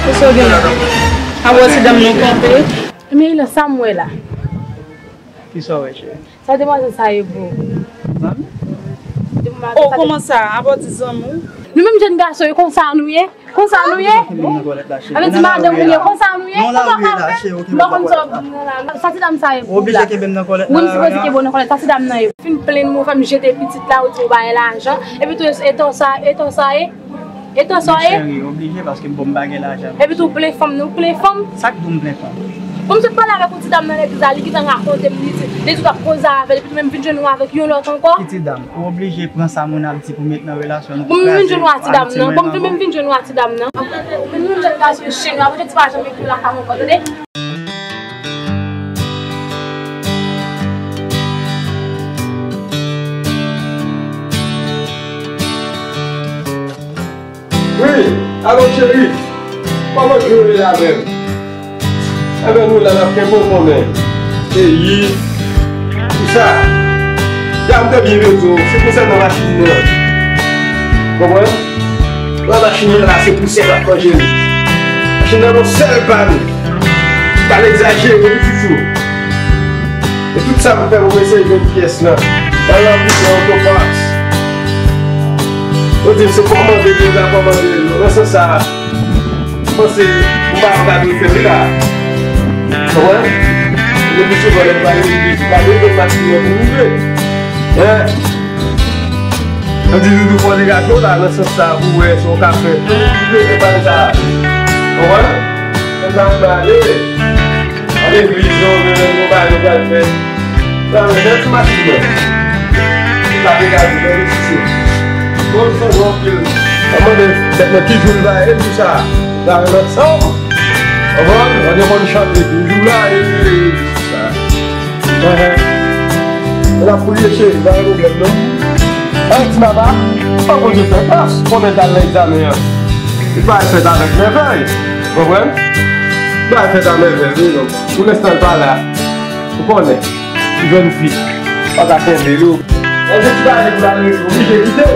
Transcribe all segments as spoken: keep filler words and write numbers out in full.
Kisa w gen la? Abò ti dam nan kanpe. Men sa m wè la. Kisa w wè, cheri? Sa demwazèl sa ye pou ou? Zanmi? Demwazèl sa te... Oh, kòman sa? Abò ti zanmi w? Nou menm jèn gason yo, konsa nou ye? Konsa nou ye? Sa vle di madanm ou ye, konsa nou ye? Non, la ou ye la, cheri, ok, m pa konn sa w ap di m nan la. Sa ti dam sa ye pou ou la? Ou oblije kenbe m nan kòlèt la. Wi, m sipoze kenbe w nan kòlèt. Sa ti dam nan ye. Fin plenn mwen, fè m jete pitit la, ou di w bay lajan. Epi tou, etan sa, etan sa ye? Etan sa ye? Cheri, oblije, paske m bon, m pa gen lajan. Epi tou, ou plen fanm, non, ou plen fanm? Sa k di w m plen fanm? Bon, m sot pale avèk yon ti dam nan legliz la, li gentan rakonte m, li di, li di w t ap koze avè l, epi tou menm vin jwenn ou avèk yon lòt ankò. Ki ti dam? Ou oblije pran sa moun ap di pou met nan relasyon nou, pou kraze, pou abitye mwen nan. Bon, m vin jwenn ou a ti dam nan. Bon, m vin jwenn ou a ti dam nan. Ou menm jèn gason chez nous, apre ti pa janm ekri lakay mwen ankò, tande? Wi, alo cheri, kòman nou ye la menm? Enben nou la n ap fè pou konnen. Eyi, pou sa, ya m te byen rezo, se konsènan machin nan. Konprann? Wè machin nan la, se pousè k ap manje li. Machin nan gon sèl pàn. Pa egzajere wi chouchou. E tout sa m fè pou m eseye jwenn pyès lan. Mwen al nan biznis otopas. Yo di m se kòmande deja kòmande l. Nan sans sa, m panse m pa ka dwe fè l la. Konprann? Depi souvan lè m pale, m di pa dwe fè matinè pou rive. Hein? Yo di doudou fò degaje w la, nan sans sa pou wè sa w ka fè. Pou rive fè bagay sa. Konprann? Konn sa m pale. An legliz yo, menm yon bagay yo pral fè. Sa, men, bèl ti machin nan. Sa degaje, bèl ti sou. Bon, sa bon anpil. Sa mande tèt mwen ki jou l va ye, tou sa. Sa rete ansanm. Konprann? An nou konn chante tou. Jou la, e, e, e, sa. Enhen. N ap priye, cheri, pa gen pwoblèm, non. Ay, ti papa, fò Bondye fè gras, konnen t al nan egzamen an. Li pa fèt avèk mèvèy. Konprann? Li pa fèt avèk mèvèy, wi, non. Pou lenstan, l pa la. Ou konnen, ti jèn fi, pa ka kenbe l. Lè ti bagay pou l ale, oblije kite l.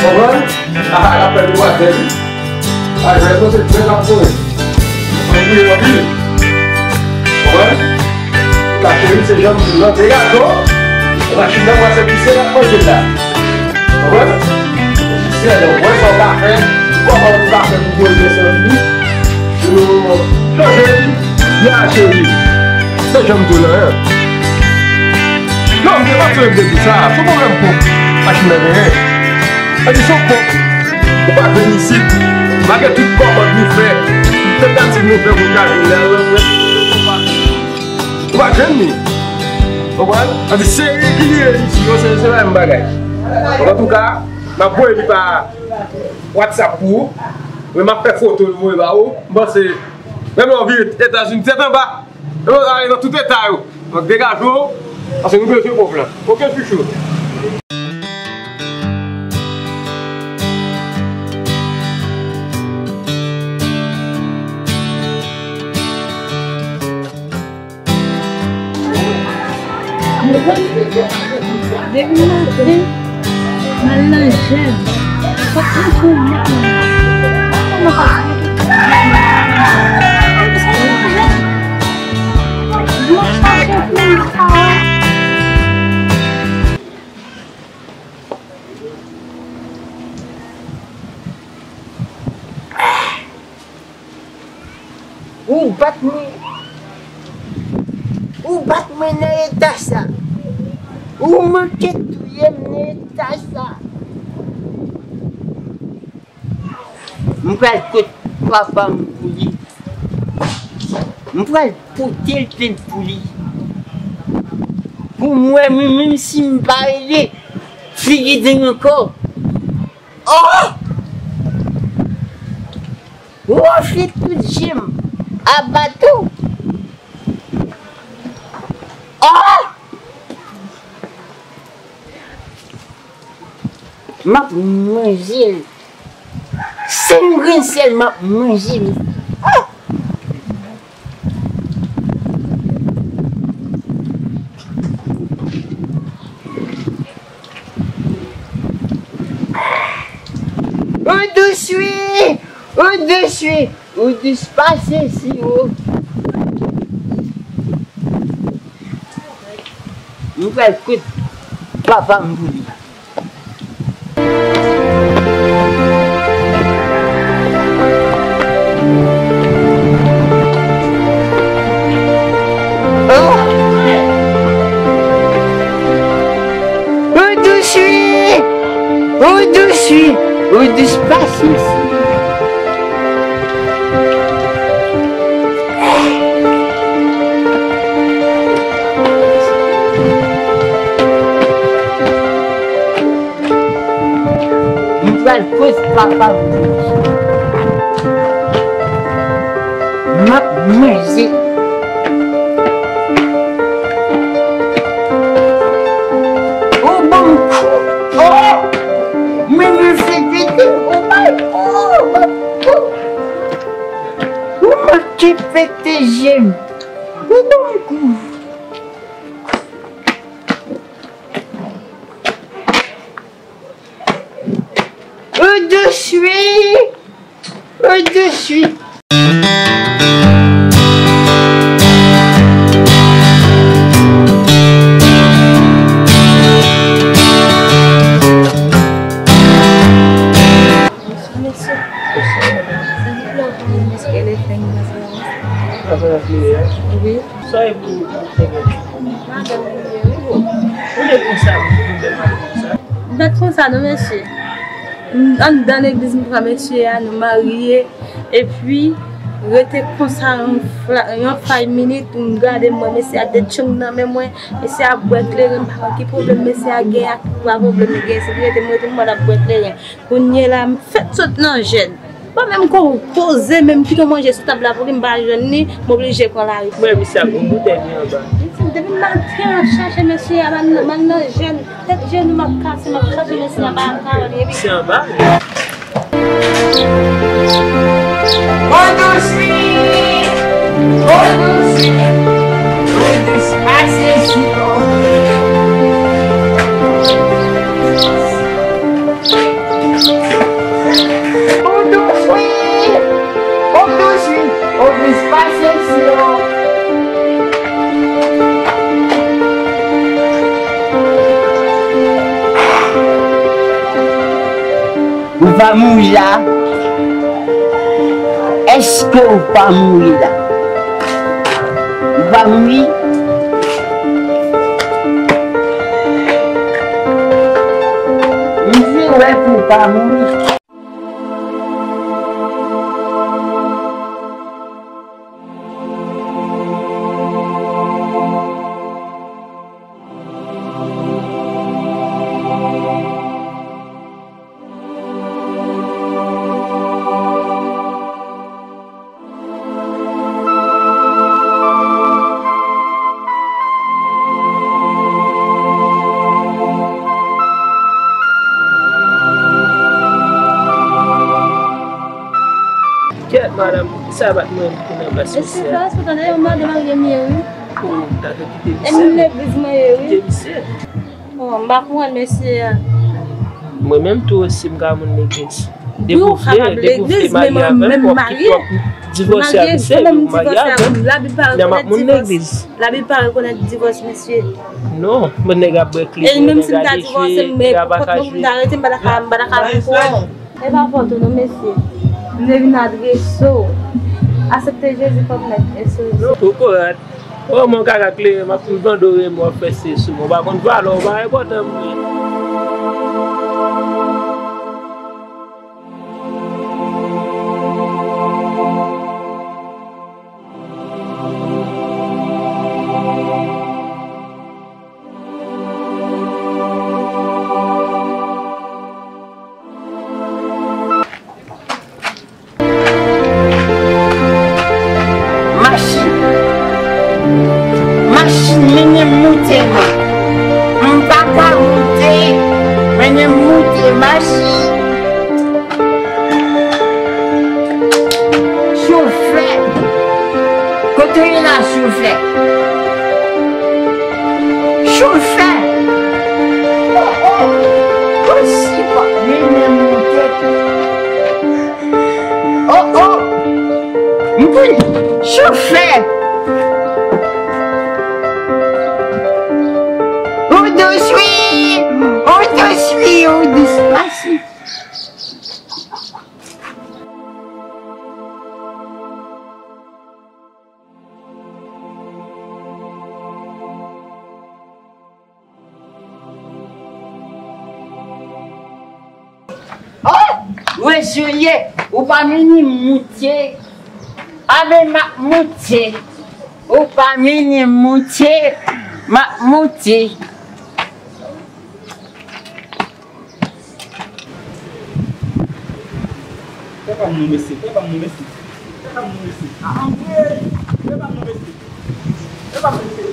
Konprann? A, l ap fè demwazèl, wi. A, jwèt nou se jwèt l ap voye. Mwen priye anpil. Konprann? La cheri, se jan m di w lan, degaje w. Machin nan, mwen se pise l ap manje la. Konprann? Sè, donk, wè sa w ka fè, kòman w ka fè pou voye desann li. Yo, chanje li. Ya, cheri. Se jan m di w lan, hein. Non, m te panse w te di sa. Se yon pwoblèm pwòp machin nan genyen. Sa di se yon pwòp. Ou pa vin isit. Malgre tout kòmand nou fè, tout tantativ nou fè pou n ka jwenn li a, ou pa jwenn li. Konprann? Sa di se regilye isit, yo, se, se menm bagay. Antouka, m ap voye li pa WhatsApp pou ou. Men m ap fè foto l voye ba ou. M panse, menm lè w vire Etazini tèt anba, yo ale nan tout eta yo. Donk, degaje w, paske nou bezwen pwòp lan. Oke, chouchou. Depi maten, m al nan jèn. Pa t anyen pou mwen. Kòman pa t anyen pou mwen? Mwen chache pou mwen. Ou bat mwen, ou bat mwen nan eta sa. Ou manke touye m nan eta sa. M pral kot papa m pou li. M pral pote l plent pou li. Pou m wè, mwen menm si m pa rele figi deng ankò. Oh! Wofle tout je m a bato. Oh! M ap manje l. Sèl grenn sèl m ap manje l. Oh! Ou dous wi! Ou dous wi! Ou jis pase si ou. M pral kote papa m pou li. Ou dous wi! Ou dous wi! Ou dous pase si. M pral poze papa m. M ap manje. Ou ban m kou. Oh! Men m fè pete. Oh my God! Ou manke pete je m. Ou ban m kou. Ou dous wi! Ou dous wi! Mesye, silvouplè, ou konnen mesye elefan nan sa? Sa fè nan kliye a? Wi. Sa e pou ou fè? Madanm li ye, wi. Ou te konsa, ou te fè mal konsa? M pa t konsa non, mesye. M anndan legliz, m pran mesye a, nou marye. Epi, rete konsa yon fla-, yon five minute, m gade m wè mesye a de tchong nan men mwen. Mesye a ap bwè kleren, m pa konn ki pwoblèm mesye a gen ak ki pwoblèm li gen. Se pou rete m rete m wè l ap bwè kleren. Kounye la, m fèk sot nan jèn. Mwen menm kon poze menm kite manje sou tab la pou li, m pa jwenn li, m oblije pran lari. Mwen, misye ap yon boutèy li anba. Depi maten an chache mesye a, m al nan, m al nan jèn, tèt jenou m ap kase, m ap chache mesye a, m pa ka wè li. Epi misye anba. Bon dous wi! Bon dous wi! Bon dous pase si. Ou dous wi! Ou dous wi! Ou dous pase si yo! Ou va mouri la? Èske ou va mouri la? Ou va mouri? M vle wè pou ou pa mouri. Kèt, madanm, poukisa w pa t mwen pou nan plas misye a? Mesye, pa respè tande, yon madanm al gen mye, wi. Oh, ta dwe kite misye. E moun legliz mwen ye, wi. Kite misye. Bon, m pa konprann mesye a. Mwen menm tou osi, m ka moun legliz. Depi w vle, depi w vle marye avè m, w ap kite, w ap divòse ak misye, epi w marye avè m. Labib pa rekonèt divòs. Labib pa rekonèt divòs, mesye. Non, men nèg ap bwè kleren, nèg ap jwe, nèg ap jwe. E menm si m ta divòse, men pou kont mwen pou m ta rete, m pa ta ka, m pa ta ka viv pou ou. E pa fòt ou non, mesye. M te vin adrese w. Aksepte Jezi kòm mèt e sovè. Ou korat. O, mwen kaka kleren, m ap vande w renmen w ap fè se sou mwen. Ou pa konn valè w, ou pa enpòtan pou mwen. Machin. Machin, mennen m moute non. M pa ka moute. Mennen m moute, machin. Chofè. Kote w ye la, chofè? Chofè. Oh, oh. Posib. Mennen m moute. Oh, oh. M konn chofè. Ou dous wi, ou dous wi, ou dous pase. Oh! Wè Julie, ou pa vini moute. Amen, m ap moute. Ou pa vini moute, m ap moute. Fè pa m non mesye, fè pa m non mesye. Fè pa m non mesye. Ah, anmwey! Fè pa m non mesye. Fè pa m mesye.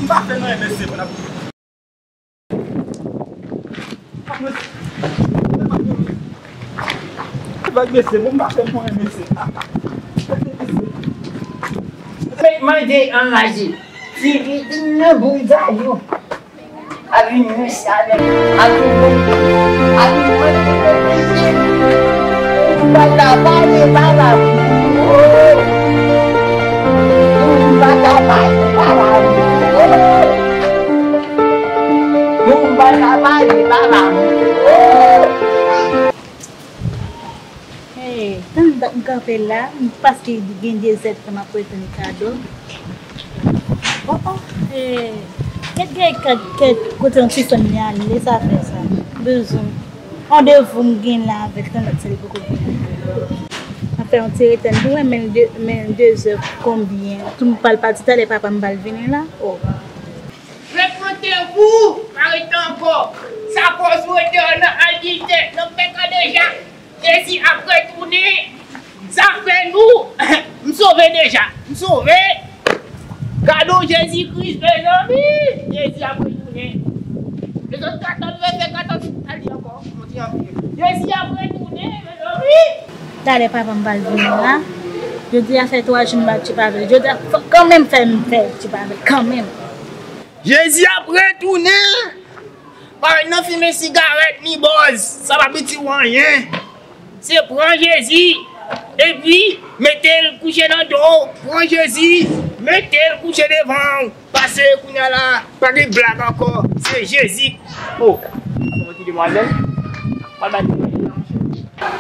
M pa fè non mesye, fè pa m mesye. Fè pa m non mesye. Fè pa m mesye, bon, m pa fè non mesye. Fè pa m mesye. Mèt mande anraje. Ti vitin nan bouda yo. Avin mouche avèk, avin mouche, avin mouche. Ou pa ta pale, papa. Ou pa ta pale, papa. Ou pa ta pale, papa. Hey, tann dat m kanpe la, m paske gen de zèdtan m ap retann kado. Oh, oh, hey, kèt gen kèt, kèt kote yon ti sèn li ale, sa fè sa. Bezwen. Randevou m gen la avèk tann dat sa li poko vini. M ap fè yon ti retann pou wè men de, men de zè konbyen. Tou m pral pati talè papa m pral vini la. Oh. Repantevou, pa rete ankò. Sa kòz ou rete nan adilte, nan pèka deja. Jezi ap retounen. Sa fè nou. M sove deja. M sove. Gade w Jezi Kris, mezanmi. Jezi ap retounen. Egzòd katòz, vèsè katòz, al li ankò. Jezi ap retounen, mezanmi. Talè papa m pral vini la. Jodi a fè twa jou m pa tchip avè l. Jodi a fò kanmenm fè m fè tchip avè l kanmenm. Jezi ap retounen. Parèt nan fimen sigarèt ni bòz, sa p ap itil ou anyen. Se pran Jezi, epi mete l kouche nan do w. Pran Jezi, mete l kouche devan w. Pase kounye a la, pa gen blag ankò. Se Jezi. Oh, kòman ti demwazèl? Pral bay li manje la, monchè.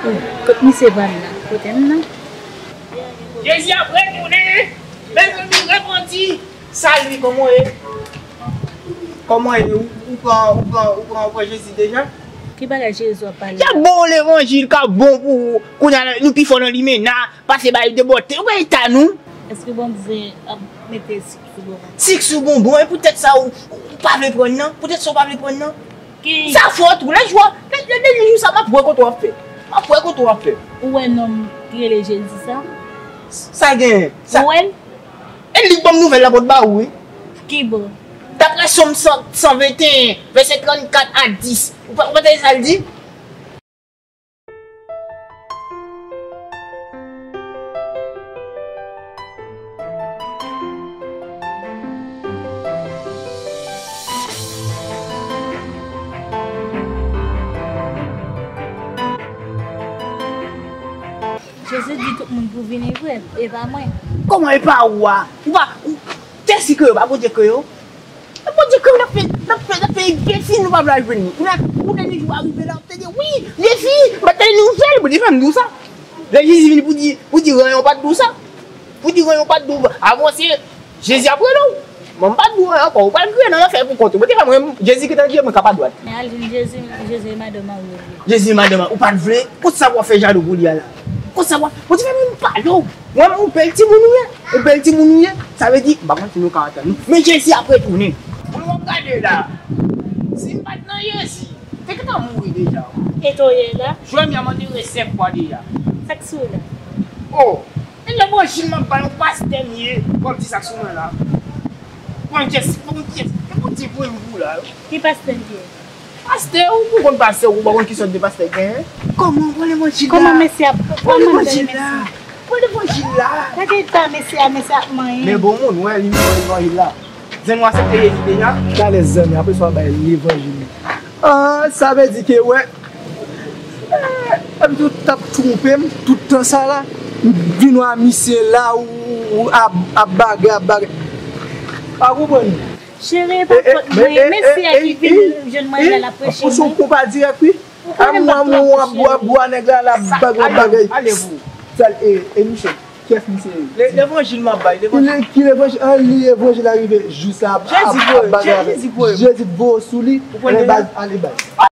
Oh, kot misye pral la? Kote m nan? Jezi ap retounen. Mezanmi, repanti. Salut, kòman w ye? Kòman w ye? Ou, ou pran, ou pran, ou pran, ou pran Jezi deja? Ki bagay Jezi w ap pale? Y ap ba w levanjil k ap bon pou ou. Kounye a nou pi fò nan limena, pase bay de bòte. Ou wè eta nou? Èske Bondye ap mete sik sou bonbon? Sik sou bonbon, e poutèt sa ou, ou pa vle pran nan? Poutèt sa ou pa vle pran nan? Ki? Sa fòt ou, lè jou a, lè, lè, lè jou sa, m ap wè kote w ap fè. M ap wè kote w ap fè. Ou wè nonm ki rele Jezi sa? Sa gen, sa. Ou wè l? E li k ban m nouvèl la pou t ba ou, wi. Ki bò? Daprè Sòm san, san venteyen, vèsè trannkat a dis. Ou pa, ou pa tande sa l di? Jezi di tout moun pou vini vre, e pa mwen. Kòman e pa ou a? Ou pa, ou, tèsi ke yo pa Bondye ke yo? E Bondye ke yo n ap fè, n ap fè, n ap fè defi nou pa vle al jwenn li. Kounye a, ou dènye jou a rive la, ou te di, wi, defi, m pa tande nouvèl, Bondye fè m di w sa. Lè Jezi vini pou di, pou di ranyon pa t di w sa. Pou di ranyon pa t di w, avanse, Jezi ap rele w. Mwen, m pa t di w anyen ankò, ou pral kriye nan lanfè pou kont ou. Mwen te fè mwen, Jezi gentan di mwen kap adwat. Men al jwenn Jezi, Jezi e madanm marye w vre. Jezi e madanm marye, ou pa t vle? Kot sa w ap fè jalou pou li a la? Kot sa w ap, mwen te fè mwen m pale w. Mwen, ou bèl timoun ou ye. Ou bèl timoun ou ye. Sa vle di, m pa konn si nou ka antann nou. Men Jezi ap retounen. Moun w ap gade la. Si m pa t nan Jezi, te gentan mouri deja. E to ye la? Jwè m ya mande resèv kwa deja. Sa k sou w la? Oh. E levanjil m ap bay yon pastè m ye, w ap di sa k sou mwen la. Pran jès, pran jès. E pou di pou m pou la. Ki pastè l ye? Pastè, ou pou konn pastè, ou pa konn ki sòt de pastè gen. Kòman, pran levanjil la. Kòman mesye ap, pran levanjil la. Pran levanjil la. Gade eta mesye a, mesye ap manyen. Men bon moun, wè, li pran levanjil la. Zanmi w aksepte Jezi deja? Talè zanmi, apre sa w bay levanjil. Ah, sa vle di ke, wè. Epi ou t ap twonpe m tout tan sa la. M vin wè misye la ou, ou ap, ap bagay, ap bagay. Pa konprann. Cheri, pa fòt mwen. Mesye a ki vin jwenn mwen la, l ap preche mwen. Ou se yon konpa dirèk, wi. Ou konnen m pa twò preche. Ou ap bwa, bwa nèg la, l ap bagay, bagay. Sal, e, e misye, kiyès misye ye? Levanjil m ap bay, levanjil. Ki levanjil? An li levanjil la rive jis ap, ap, ap bagay avè l. Jezi voye w sou li. Ou konnen baz, ale baz.